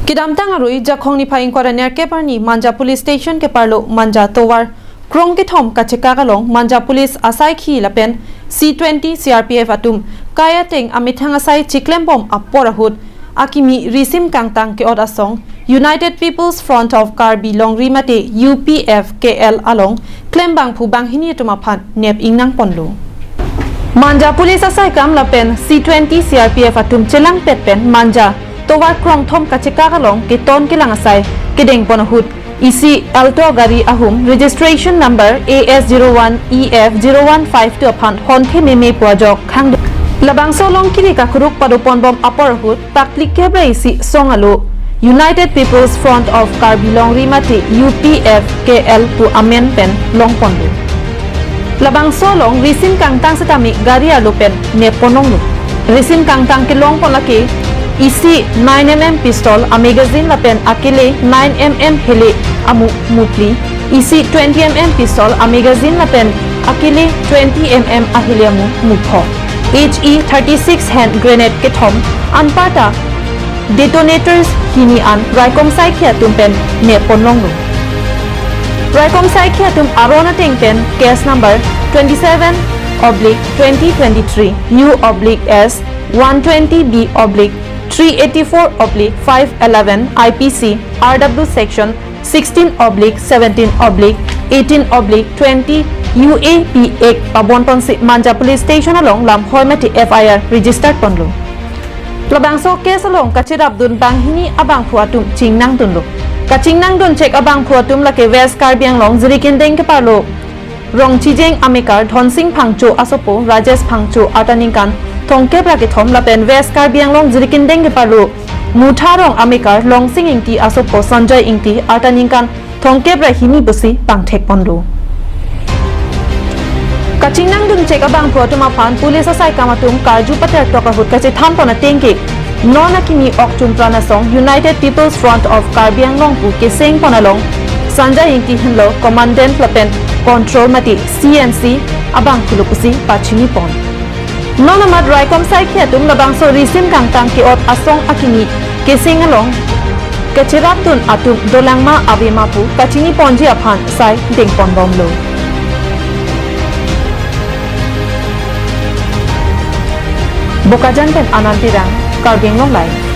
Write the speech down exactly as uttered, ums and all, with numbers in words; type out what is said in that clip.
Kedamtang arui Jakhong niphai ingkoi ra nerkep arni Manja Police Station keparlo Manja tovar krong kethom kachekak along Manja Police asaikhi lapen C twenty C R P F atum kai ateng amethang asai chiklembom apor ahut akimi risim kangtang ke-ot asong United People's Front of Karbi Longri mate U P F K L along klembangphu banghini atum aphan nep ingnang ponlo. Manja Police asaikam lapen C twenty C R P F atum chelangpet pen Manja tovar krongthom kachekak along keton kelang asai kedeng pon ahut isi Alto gari ahum registration number A S zero one E F zero one five two aphan honthe meme pu ajok khang. Labangso along kiri kakruk pado ponbom apor ahut paklik kebra isi song alo United People's Front of Karbi Longri mate U P F K L pu amen pen long ponlo. Labangso along risim kangtang setame gari arlo pen nep ponlonglo. Risim kangtang kelong pon lake isi nine M M pistol amagazine lapen akele nine M M hele amu muphli, isi twenty M M pistol amagazine lapen akele twenty M M ahele amu mupho, H E thirty-six hand grenade kethom, anparta detonators hini an raikom saikhi atum pen nep ponlonglo. Raikom saikhi atum aron ateng pen case number twenty-seven oblique twenty twenty-three U oblique S one twenty B oblique three eighty-four oblique five eleven I P C R W section sixteen oblique seventeen oblique eighteen oblique twenty U A P Act pabontonsi Manja Police Station along lamhoi mate F I R registered ponlo. Labangso case along kacherapdun banghini abangphu atum chingnangdunlo. Kachingnangdun chek abangphu atum lake West Karbi Anglong Jirikindeng keparlo Rongchijeng amekar Dhonsing Phangcho asopo Rajesh Phangcho arta ningkan thomkep ra kethom lapen West Karbi Anglong Jirikindeng keparlo Mutha Rong amekar Longsing Ingti asopo Sanjay Ingti arta ningkan thomkep ra hini pusi pangthek ponlo. Kachingnangdun chek abangphu atum aphan police asaikam atum karju patertok ahut kachethan pon ateng ke non akimi okchum pran asong United People's Front of Karbi Anglong pu keseng pon along Sanjay Ingti henlo commandant lapen control mate C N C abangphulo pusi pachini pon. Non amat raikom saikhi atum labangso risim kangtang ke-ot asong akimi keseng along kacherapdun atum dolang ma ave ma pu kachini ponji aphan sai deng ponbomlo. Bokajan pen Anand Terang, Karbi Anglong Live.